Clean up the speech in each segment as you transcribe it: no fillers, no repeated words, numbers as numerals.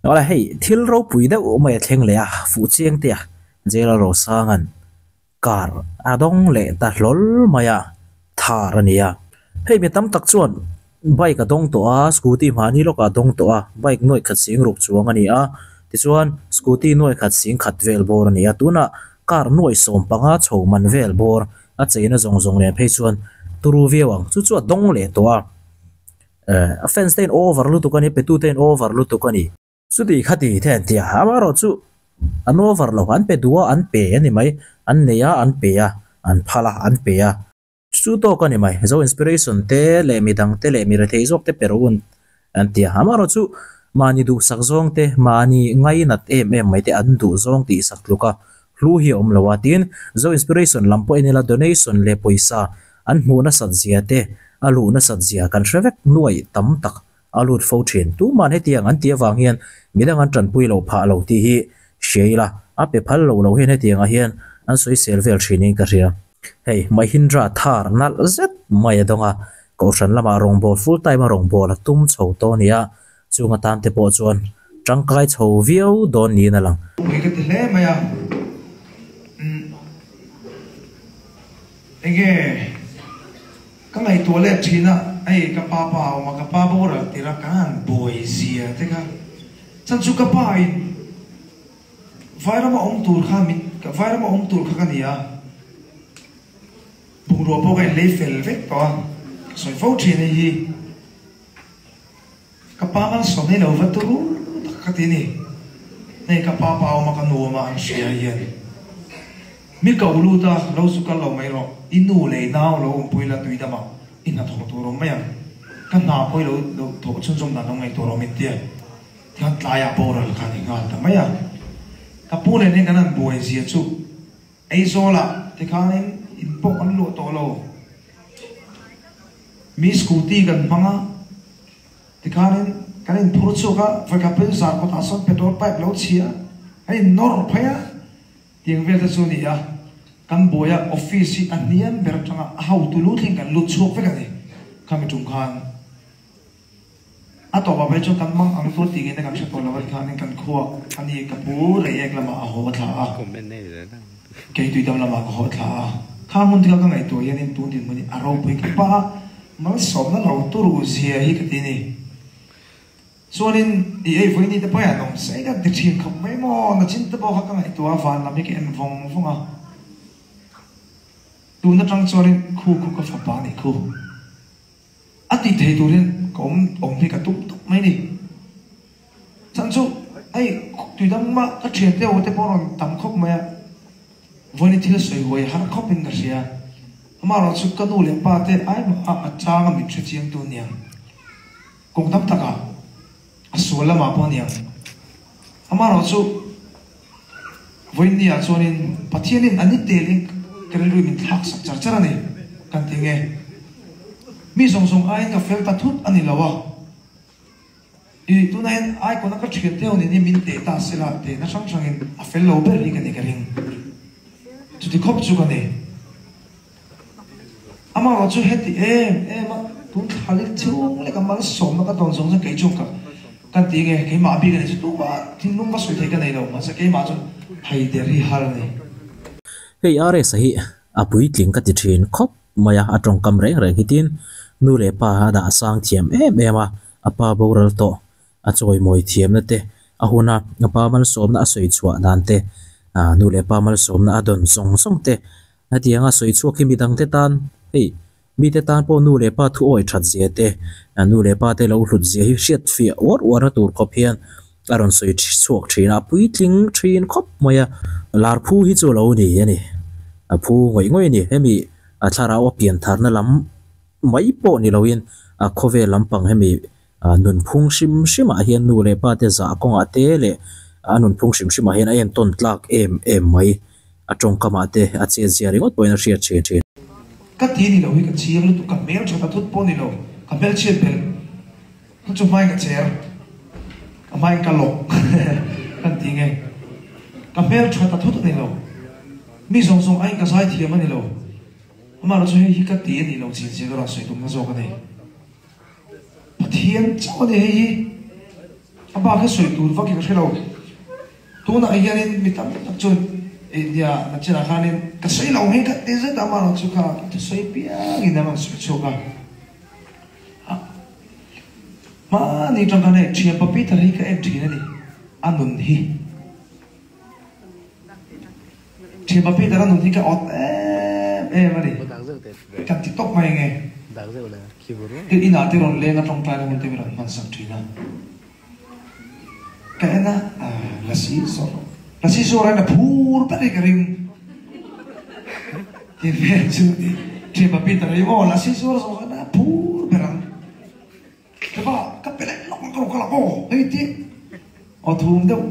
Awle hei thil ropui deuh mai a thleng leh a, fuh chiang te a, Jail Rosanga'n car a dawng leh ta hlawl mai a, thar a ni a. Hei mi tam tak chuan bike a dawng tawh a, scooty mahni lawkah a dawng tawh a, bike nuaih khat sing ruk chuang a ni a, tichuan scooty nuaih khat sing khat vel bawr a ni a, tunah car nuaih sawm panga chho man vel bawr a cheina zawng zawng leh phei chuan turu viau ang chu chu a dawng leh tawh a. Eh a fans te in over lutuk a ni, petu te in over lutuk a ni. Chuti khati te an ti a, amaherawh chu an over lo, an pe duh a an pe a ni mai, an nei a an pe a, an phal a an pe a. Chu tawk a ni mai, Zo Inspiration te leh midang te leh mi rethei zawk te pe rawh un an ti a, amaherawh chu mahni duhsak zawng te, mahni ngainat em em mai te an duh zawng tihsak tluk a, hlu hi a awm lo a, tin Zo Inspiration lam pawh en ila donation leh pawisa an hmuh nasat zia te, a luh nasat zia kan hre vek nuai tam tak a lut fo thin. Tuman hetiang an tih avang hian midang an tanpui lo phah lo tih hi hria ila, a pe phal lo lo hian hetiangah hian an sawisel vel thinin ka hria. Hei Mahindra Thar nalh zet mai a dawng a, Kohhran lamah rawngbâwl full time a rawngbâwl a tum chho tawh a ni a, chung atan te pawh chuan tangkai chho viau dawn niin a lang. Pui ka ti hle mai a, umm enge ka ngaihtuah let thin a, hei ka pa pa a awm a, ka pa boral tir a, kan han buai zia te kha, chan chu ka pa in Vairama awm tur kha min Vairama awm tur kha ka ni a, bungrua pawh ka inlei fel vek tawh a, ka sawi fo thin hei hi. Ka pa malsawm hi lo va turu tak ka ti ni. Hei ka pa pa awm a ka nu awm a an hria hian mi ko lut a lo zu kal lo mai rawh i nu leh i nau lo awmpui la tui dam ah i hna thawh tur awm mai ang ka hna pawh i lo lo thawh chhunzawm dan lo ngaihtuah rawh min tia tikhan tlai ah boral kha ni nghal ta mai a ka pu nen hian kan han buai zia chu Aizawl ah tikhan in in pawh kan luah tawh lo. Mi scooty kan hmang a, tikhanin kan inphur chhuak a, vawikhat pawhin zar kawtah sawn petrol pipe lo chhia a, kan innawr phei a, tiang vel te chu a ni a, kan buai a, office hi a hniam ber atanga a hotu lu thleng kan lut chhuak vek a ni, khami tum khan a tawpah phei chuan kan mang ang tur tih ngei na kan hre tawh lo a, tikhanin kan khuak a ni, ka pu Reiek lamah a haw thla a. Kei tuidam lamah ka haw thla a, kha hmun te kha ka ngaihtuah hianin tun dinhmun hi a ropui ka pa a, malsawmna lo turu zia hi ka ti ni. Chuanin i ei vawi ni te pawh hian awm sei kan ti thin khawp mai maw, nachin te pawh kha ka ngaihtuah a, van lam hi ka en vawng vawng a, tun atang chuanin khu khu ka fapa a nih khu. A tih thei turin ka awm awm hi ka tum tawp mai ni. Chhan chu hei tui dang mah ka thian te ho te pawh rawn tam khawp mai a, vawiin thil sawi huai har khawp in ka hria. Amaherawh chu ka nu leh pa te ai mah a a chang a min hre chiang tu aniang. Kawng tam takah a sual lamah pawh aniang. Amaherawh chu vawiin ni ah chuanin Pathianin a ni telin ka rilru min thlak sak char char a ni kan ti nge. Mi zawng zawng aiin ka fel ta thut a ni lo a. I tunah hian icon a ka thian deuh nen hi min teh ta se la tehna hrang hrangin a fel lo ber hi ka ni ka ring. Chuti khawp chu ka ni. Amaherawh chu heti em em a tun thla leh chhung leh ka malsawmna ka dawn zawng chuan kei chu ka kan ti nge keimah bik a ni chu tumah thinlung va sawi thei ka nei lo mahse keimah chuan hei der hi har a ni. Hei RS a hi a puitling ka ti thin khawp mai a, a tawngkam reng reng hi tin nu leh pa a dah sang thiam em em a, a pa boral tawh a chawimawi thiamna te, a huna a pa malsawmna a sawi chhuah dan te, ah nu leh pa malsawmna a dawn zawng zawng te hetianga sawi chhuak hi midang te tan hei mite tan pawh nu leh pa thu awi that zia te, nu leh pa te lo hlut zia hi hriat fiah uar uar na tur khawp hian a rawn sawi chhuak thin a, a puitling thin khawp mai a, lar phu hi chu a lo ni a ni, a phu ngawih ngawih a ni, hemi a thlarau a pian tharna lam mai pawh ni loin a khawvel lampang hemi nunphung hrim hrim ah hian nu leh pa te zah kawngah te leh a nunphung hrim hrim ah hian a entawn tlak em em mai, a tawngkam ah te a chet zia ringawt pawhin a hriat thin thin. Ka ti ni lo hi ka chhir lutuk, ka hmeltha ta thut pawh ni lo, ka hmelchhiat belh. Chu chu hmain ka cher, a hmain ka lawk kan ti nge. Ka hmel tha ta thut a ni lo. Mi zawng zawng aiin ka zai thiam a ni lo. Amaherawhchu hei hi ka ti a nih loh chin zia ka rawn sawi tumna zawk a ni. Pathian chauh a ni hei hi. A bak hi sawi tur vak hi ka hre lo. Tunah hianin mi tam tak chuan nia nachinah khanin ka sawi lo hi ka ti zet a, amaherawhchu kha ka thusawi piangin a rawn sawi chhuak a. Hmani tang khan hei thianpa Peter hi ka en thin a ni, a nun hi. Thianpa Peter a nun hi ka awt em em a ni, kan ti tawp mai nge. Tin inah te rawn leng a tawngtaina hun te min rawn hmansak thin a. Ka en a, Lasi zawr, Lasi zawr hian a phur ber hi ka ring. Ti vel chu thianpa Peter hi maw Lasi zawr zawh khan a phur ber ang. Ka va ka pe leh lawk ang ka rawn kal ang aw hei ti aw thum deuh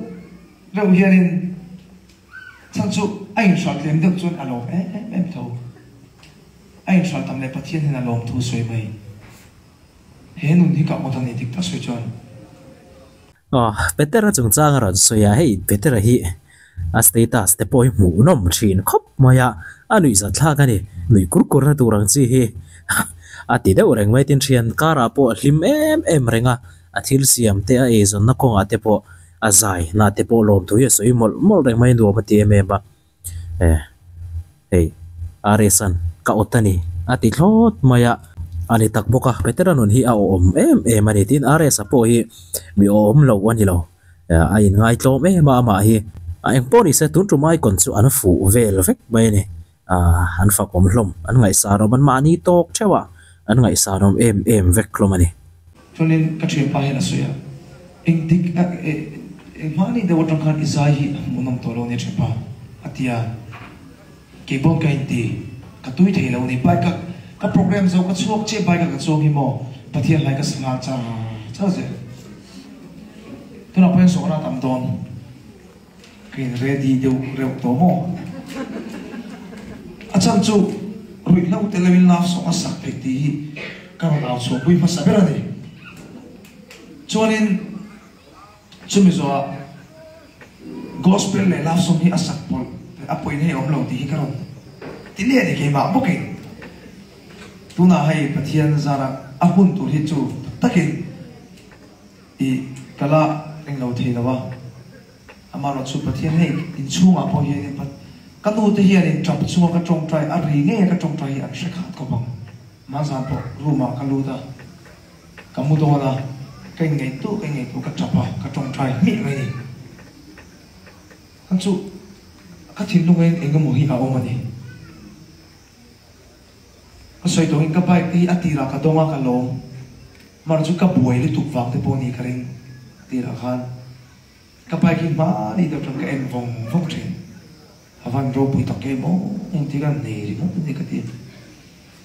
reuh hianin chhan chu a inhralh tlem deuh chuan a lawm em em tho. A inhralh tam leh Pathian hian a lawm thu sawi mai. He nun hi ka awt a ni dik tak sawi chuan. Aw, Petera chungchang a rawn sawi a, hei Petera hi a status te pawh hi hmuhnawm thin khawp mai a, a nuihzat thlak a ni, nuih kur kur na tur ang chi hi a ti deuh reng mai tin thian karah pawh a hlim em em reng a, a thil siam te a eizawnna kawngah te pawh a zai na te pawh lawmthu hi a sawi mawlh mawlh reng mai nuam a ti em em a. Eh, hei, Ares-a'n ka awt a ni, a ti thlawt mai a. A ni tak bawk a, Petera nun hi a awhawm em em a ni. Tin, Ares-a pawh hi mi awhawm lo a ni lo. A inngaitlawm em a, amah hi a eng pawh ni se, tun tum icon chu an fuh vel vek mai a ni. An fakawm hlawm, an ngaihsanawm, an mahni tawk theuh a, an ngaihsanawm em em vek hlawm a ni. Chuanin ka thianpa hian a sawi a, Engtik a eng hmani deuh atang khan i zai hi a hmuhnawm tawh lo nia thianpa, a ti a. Kei paw'n ka inti, ka tui thei lo ni, bike a ka program zo ka chhuak chiah bike a ka chuang hi maw Pathian hlai ka sa nghal char char zel. Tunah pawh hian zawhna a tam dawn. Ka in ready deuh reuh tawh maw? A chhan chu ruihhlo tel loin love song a sak theih tih hi ka rawn au chhuahpui hmasa ber a ni. Chuanin chumi zawhah gospel leh love song hi a sak pawlh a pawina hi a awm lo tih hi ka rawn ti leh a ni keimah bawkin. Tunah hei Pathian zara a hun tur hi chu tak takin i ka la englo thei lo a. Amaherawh chu Pathian hei inchhungah pawh hianin ka nu te hianin tap chunga ka tawngtai a ri ngei a ka tawngtai hi an hre khat khawp ang. Hmanzan pawh room ah ka lut a, ka mu dawn a, ka inngaihtuah ka inngaihtuah ka tap a, ka tawngtai hmiah mai ni. Khan chu ka thinlung ah hian eng emaw hi a awm a ni. Ka sawi tawhin ka bike te hi a tirah ka dawng a ka lawm. Amaherawh chu ka buai lutuk vang te pawh ni ka ring a tirah khan. Ka bike hi hmani deuh chuan ka en vawng vawng thin. A van ropui tak em aw, engtik a nei ringawt a ni ka ti.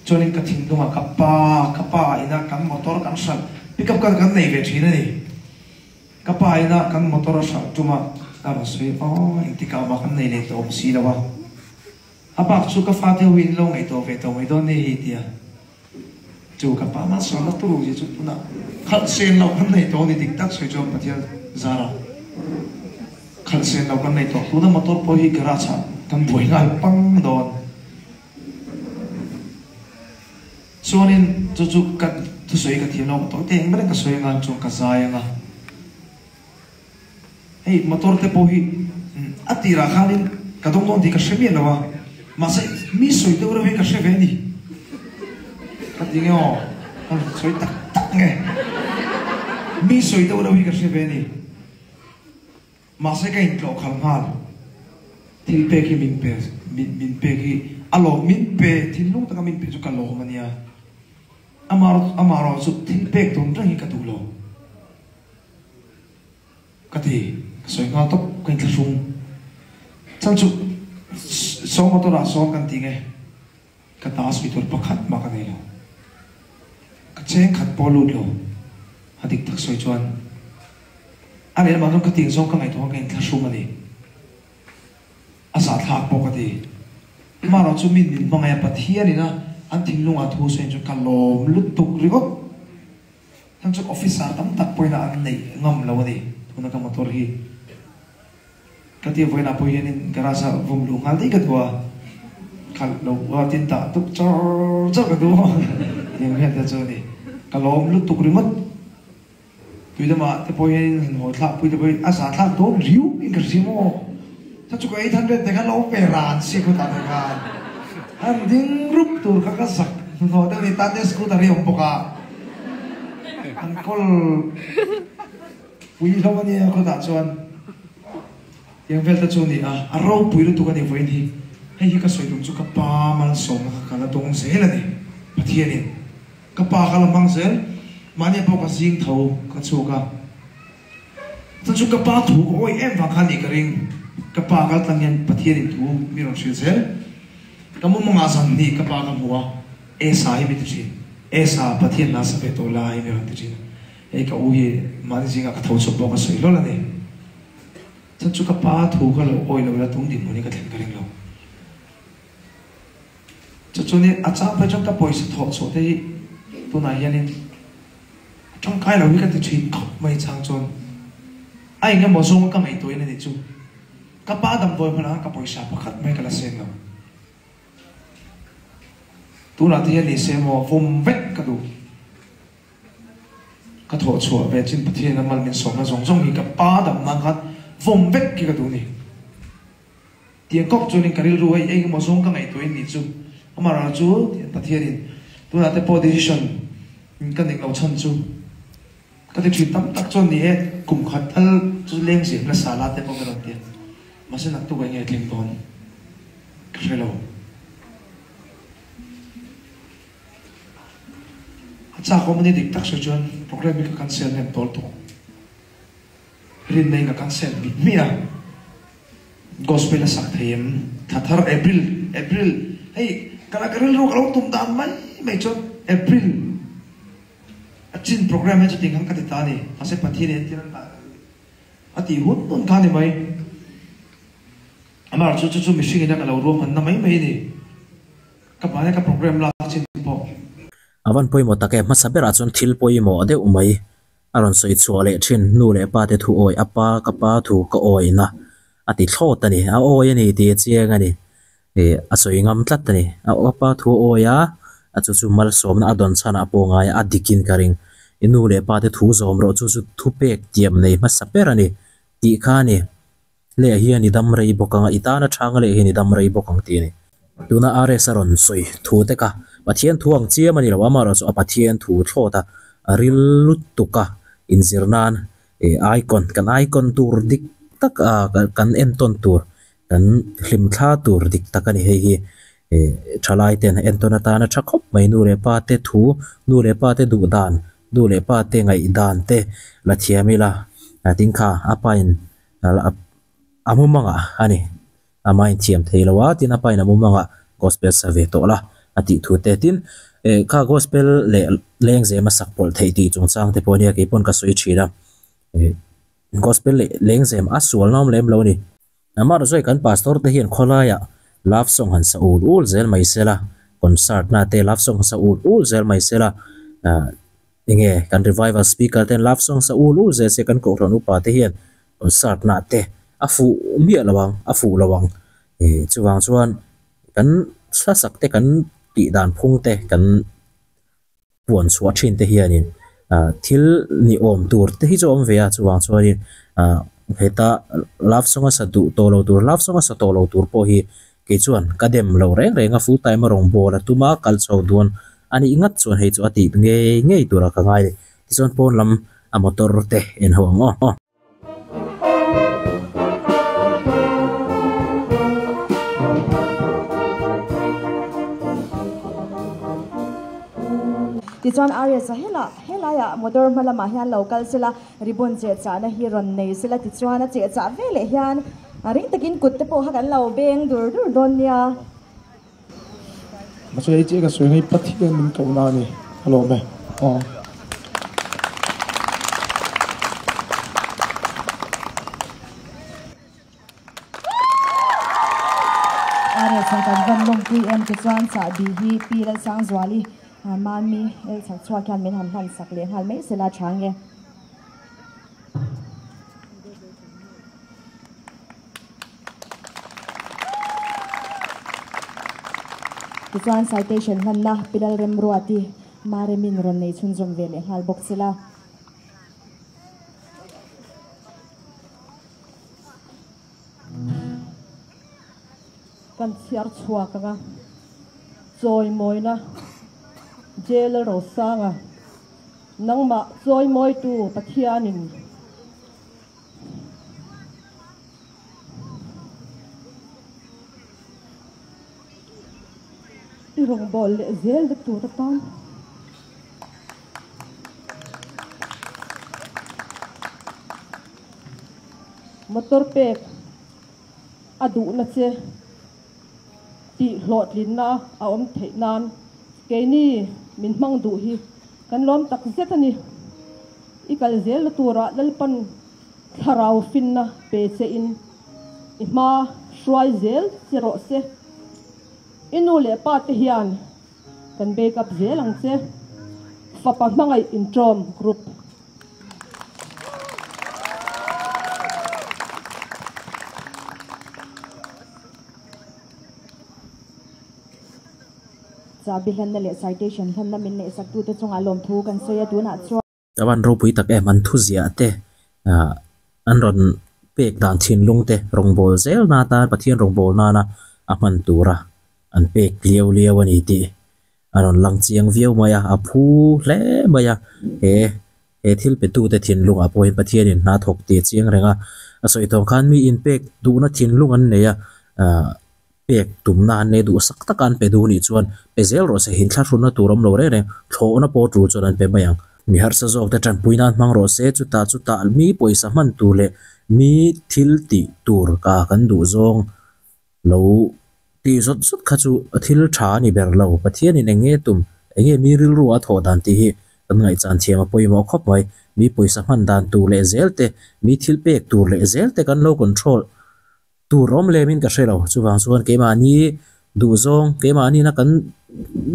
Chuanin ka thinlungah ka pa, ka pa ina kan motor kan hralh, pick up kha kan nei ve thin a ni. Ka pa ina kan motor a hralh tum a, a rawn sawi aw, engtikah mah kan nei leh tawh awm si lo a. A bak chu ka fate ho hi in lo ngaihtuah ve tawh mai dawn nia hi tia. Chu ka pa malsawmna turu zia chu tunah khalh sen loh kan nei tawh a ni dik tak sawi chuan Pathian zara khalh sen loh kan nei tawh. Tuna motor pawh hi garage ah kan buai nghal pang dawn. Chuanin chu chu ka thusawi ka thiam lo ka tawi te eng ber ka sawi anga chuan ka zai anga. Hei motor te pawh hi a tirah khanin ka dawng dawn tih ka hre miah lo a, mahse mi sawi deuh reuh hi ka hre ve a ni. Ka ti nge aw, ka rawn sawi tak tak nge. Mi sawi deuh reuh hi ka hre ve a ni. Mahse ka intlawh khalh nghal. Thil pek hi min pe, min pek hi a lawm, min pe thinlung taka min pe chu ka lawm a nia. Amaherawh chu thil pek dawn reng hi ka duh lo. Ka ti, ka sawi nghal tawp, ka inthlahrung. Chhan chu saw motor ah sawn kan ti nge, ka ta sawi tur pakhat mah ka nei lo. Ka cheng khat pawh lut lo, a dik tak sawi chuan a lehlamah chuan ka tih zawng ka ngaihtuah ka inthlahrung a ni. A zahthlak pawh ka ti. Amaherawh chu min min hmangaih a, Pathian ina an thinlungah thu sawiin chuan ka lawm lutuk ringawt. Heng chu officer tam tak pawhin an neih ngam lo a ni tuna ka motor hi. Ka tia vawiinah pawh hianin garage ah vawm luh nghal daih ka duh a, khalh lo a tin tah tuk char char ka duh a tiang hian te chu a ni. Ka lawm lutuk ringawt. Tuidamah te pawh hianin han haw thlak pui te pawhin a zah thlak dawn riau in ka hria maw? Chuan chu ka 800 te khan lo pe ran si khawtah te khan han ding rup tur kha ka zak hnuhnawh deuh a ni. Tante scooter hi a awm bawk a, an kawl pui hlawm a nia khawtah chuan tiang vel te chu a ni a, a ropui lutuk a ni vawiin hi. Hei hi ka sawi tum chu ka pa malsawmna kha ka la dawng zel a ni Pathianin. Ka pa ka la hmang zel, mahni pawh ka zing tho ka chhuak a. Chuan chu ka pa thu ka awih em vang khan nih ka ring. Ka pa kal tlang hian Pathianin thu mi rawn hrilh zel. Ka mumawngah zan hnih ka pa ka hmu a, Esa hi mi ti thin. Esa, Pathian hna sa ve tawh la hi mi rawn ti thin a. Hei ka u hi mahni zingah ka tho chhuak pawh ka sawi hlawl a ni. Chuan chu ka pa thu ka lo awih lo ila tum dinhmun hi ka thlen ka ring lo. Chu chuanin a chang phei chuan ka pawisa thawh chhuah te hi tunah hianin a tangkai lo hi ka ti thin khawp mai chang chuan a eng emaw zawnga ka ngaihtuahin a nih chu ka pa damdawi hmanah khan ka pawisa pakhat mai ka la seng lo. Tunah te hian ni se maw vawm vek ka duh. Ka thawh chhuah ve chin Pathian a mal min sawmna zawng zawng hi ka pa dam nan khan vawm vek hi ka duh a ni. Tiang kawp chuanin ka rilru hei eng emaw zawng ka ngaihtuahin nih chu amaherawh chu tiang Pathianin tunah te pawh decision ka ning lo chhan chu ka ti thin tam tak chuan ni e kum khat tal chu leng zem la sa la te pawh ka rawn ti a mahse naktuk ah enge thleng dawn ka hre lo. A chak awm a ni dik tak sawi chuan program hi ka cancel hnem tawl tawh. Rinna in ka cancel hmih hmih a, Gospel a sak thei em? Thla thar April, April, hei ka la ka rilru ka lo tum dan mai mai chuan April a chin program hi chuti khan ka ti ta a ni, mahse Pathian in entir a tih hun hun kha a ni mai. Amah chu chu chu mihring in a ka lo ruahmanna mai mai a ni. Ka hmai a ka program lak chin pawh. A van pawimawh tak e, hmasa berah chuan thil pawimawh deuh mai A rawn sawi chhuah leh thin, nu leh pa te thu awi, a pa ka pa thu ka awina a ti thlawt a ni, a awi a ni tih a chiang a ni, ih a sawi ngam tlat a ni, a pa thu a awi a, a chu chu malsawmna a dawn chhanah pawh ngai a, a dikin ka ring, i nu leh pa te thu zawm rawh chu chu thupek tiam nei hmasa ber a ni tih kha a ni. Leh hian i dam rei bawk ang a, i tana chhang leh hian i dam rei bawk ang tih a ni. Tuna RS a rawn sawi thu te kha Pathian thu ang chiam a ni lo, amaherawh chu a Pathian thu thlawt a, a ril lutuk a inzir nan ih icon, kan icon tur dik tak a kan entawn tur, kan hlimthla tur dik tak a ni hei hi. Ih thalai ten entawn atana tha khawp mai nu leh pa te thu, nu leh pa te duh dan, nu leh pa te ngaihdan te la thiam ila tin kha a pa in A mumangah a ni. A mind thiam thei lo a, tin a pain a mumangah gospel sa ve tawh la a tih thu te. Tin, eh kha gospel leh lengzem a sak pawlh theih tih chungchang te pawh nia kei pawn ka sawi thin a. Eh gospel leh lengzem a sual nawm lem lo a ni. Amaherawhchu hei kan pastor te hian khawlaiah love song han sa ul ul zel mai sela, concert na te love song han sa ul ul zel mai sela, ah Enge kan revival speaker ten love song sa ul ul zel se kan kohhran upa te hian concert nah te a fuh miah lo ang, a fuh lo ang. Ih chuvang chuan kan hlasak te kan tih dan phung te kan puan chhuah thin te hianin ah thil ni awm tur te hi chu a awm ve a, chuvang chuanin ah heta love song a sa duh tawh lo tur love song a sa tawh lo tur pawh hi Kei chuan ka dem lo reng reng a, full time a rawn bawl a tum a, kal chho dawn a nih ngat chuan hei chu a tih ngei ngei tura ka ngai a ni. Tichuan pawn lam a motor te en ho ang aw. Tichuan Arias a hela helaiah motor hma lamah hian lo kal sela ribbon chehchahna hi rawn nei sela tichuan a chehchah veleh hian A ring takin kut te pawh kha kan lo beng dur dur dawn nia. Mahse hei chiah ka sawi hei Pathian min kohna a ni a lawm e aw. Are chhan kan van lawmpui em te chuan chahbi hi Pi Lalsangzuali Mami Elchak chhuak hian min han hman sak leh nghal mai sela tha nge. Tichuan citation hmanna Pilal Remruati Maremin rawn nei chhunzawm ve leh nghal bawk sela. Kan chhiar chhuak anga chawimawina Jail Rosanga nangmah chawimawitu Pathianin i rawngbâwl leh zel na tur atan motor pek a duhna che tih hlawhtlinna a awm theih nan keini min hmang duh hi kan lawm tak zet a ni. I kal zelna turah Lalpan thlarau finna pe che in i hma hruai zel che rawh se. I nu leh pa te hian kan back up zel ang che. Fapa hmangaih intawm group. Chahbi hlanna leh citation hlanna min neihsaktute chungah lawmthu kan sawi a, tunah chuan. A van ropui tak em an thuziah te ah an rawn pek dan thinlung te rawngbâwl zel na atan Pathian rawngbâwl nana a hman tura an pek liau liau a ni tih a rawn lang chiang viau mai a, a phu hle mai a, he he thil pe tute thinlungah pawh hian Pathianin hna thawk tih a chiang reng a, a sawi tawng khan mi inpek duhna thinlung an nei a, ah pek tumna an nei duhsak taka an pe duh nih chuan pe zel rawh se, inthlahrunna tur awm lo reng reng, thlawhna pawh tul chuan an pe mai ang. Mi harsa zawk te tanpui nan hmang rawh se, chutah chutah mi pawisa hman tur leh mi thil tih tur ka kan duh zawng lo tih zawt zawt kha chu thil tha a ni ber lo. Pathianin eng nge tum, eng nge mi rilru a thawh dan tih hi kan ngaihchan thiam a pawimawh khawp mai. Mi pawisa hman dan tur leh zel te, mi thil pek tur leh zel te kan lo control Tur awm lemin ka hre lo. Chuvang chuan keimahni duhzawng, keimahni na kan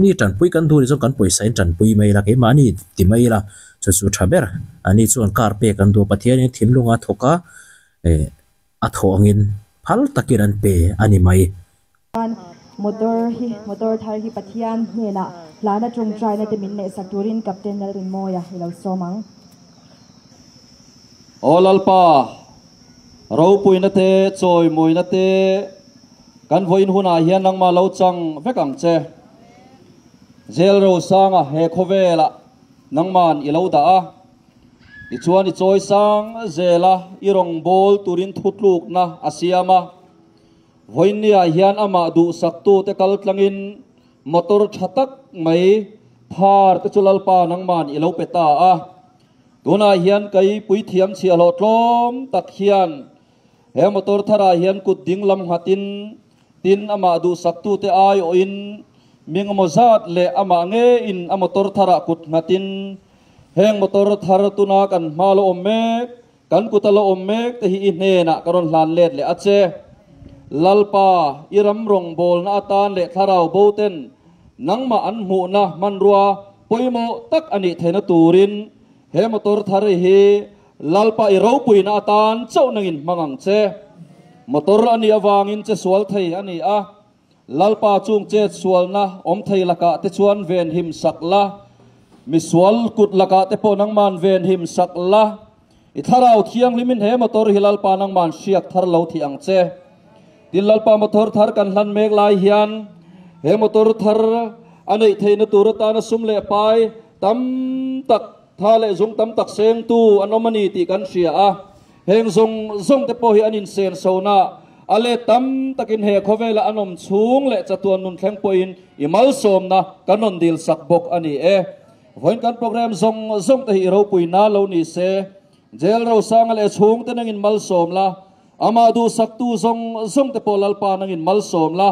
mi tanpui kan duh nih chuan kan pawisa in tanpui mai ila, keimahni ti mai ila chu chu tha ber. Ani chuan car pek an duh a, Pathianin thinlunga thawk a, eh a thawh angin phal takin an pe a ni mai. Chuan motor hi, motor thar hi Pathian hnenah hlana tawngtaina te min neihsak turin Captain Lalrinmawia i lo sawm ang. Aw Lalpa, ropuina te, chawimawina te kan vawiin hunah hian nangmah lo chang vek ang che. Jail Rosanga he khawvelah nangman i lo dah a, tichuan i chawi sang zel a, i rawngbâwl turin thutlukna a siam a. Vawiinniah hian amah duhsaktute kal tlangin motor tha tak mai Thar te chu Lalpa nangman i lo pe ta a. Tunah hian kei puithiam chhiahhlawh tlawm tak hian he motor tharah hian kut ding lam nghatin tin amah duhsaktute aiawhin mi engemaw zat leh amah ngeiin a motor tharah kut nghatin heng motor thar tuna kan hma lo awm mek Kan kut a la awm mek te hi i hnenah ka rawn hlan let leh a che. Lalpa, i ram rawngbawlna atan leh thlarau bo ten nangmah an hmuhna hmanrua pawimawh tak a nih theihna turin he motor thar hi Lalpa i ropuina atan chauh nangin hmang ang che. Motor a nih avangin che sual thei a ni a. Lalpa chung chet sualna awm thei lakah te chuan ven him sak la, misual kut lakah te pawh nangman ven him sak la, i thlarau thianghlimin he motor hi Lalpa nangman hriak thar lo thih ang che. Tin Lalpa motor thar kan hlan mek lai hian he motor thar a neih theihna tur atana sum leh pai tam tak, tha leh zung tam tak sengtu an awm a ni tih kan hria a. Heng zawng zawng te pawh hi an insenso-na a let tam takin he khawvela an awm chhung leh chatuan nun thleng pawhin i malsawmna kan rawn dil sak bawk a ni e. Vawiin kan program zawng zawng te hi i ropui na lo ni se. Jail Rosanga leh chhung te nangin malsawm la, amah duhsaktu zawng zawng te pawh Lalpa nangin malsawm la.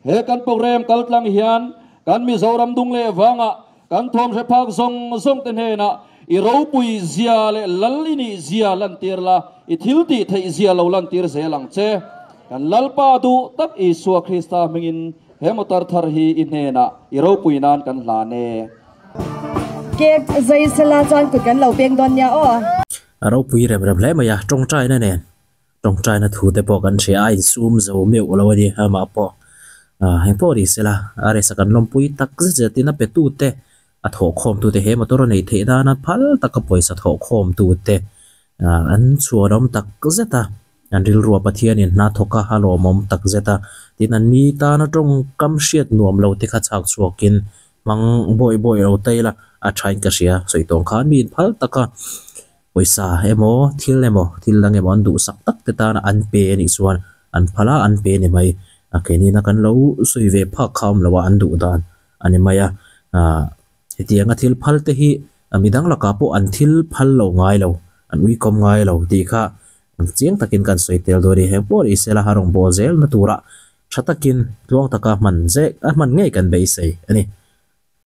He kan program kaltlang hian kan Mizoram dung leh vangah Kan thawmhre phak zawng zawng te hnenah i ropui zia leh lal i nih zia lantir la, i thil tih theih zia lo lantir zel ang che. Kan Lalpa duh tak Isua Krista hmingin he motor thar hi i hnenah i ropui nan kan hlan e. Cake zai sela chuan kut kan lo peng dawn nia aw. A ropui rem rem hle mai a, tawngtaina nen Tawngtaina thu te pawh kan hria a, insum zo meuh lo a ni amah pawh heng pawh ni sela a resa kan lawmpui tak zet zet tin a pe tu te a thawhkhawm tu te he motor a neih theih nana phal taka pawisa thawhkhawm tu te an chhuanawm tak zet a. An rilrua Pathianin hna thawk a, a lawmawm tak zet a. Tin, an ni tana tawngkam hriat nuam lo te kha chhak chhuakin hmang bawi bawi lo ta ila a thain ka hria. Sawi tawng khan mi inphal taka pawisa emaw thil emaw thil dang emaw an duhsak tak te tana an pe a nih chuan an phal a, an pe a ni mai. A keinin a kan lo sawi ve phak kha awm lo a, an duh dan a ni mai a. Aaa hetianga thil phal te hi midang lakah pawh an thil phal lo ngai lo, an uikawm ngai lo tih kha chiang takin kan sawi tel dawn a ni. Heng pawh ni sela a rawn bawl zel na turah tha takin tluang taka hman zek a hman ngei kan beisei a ni.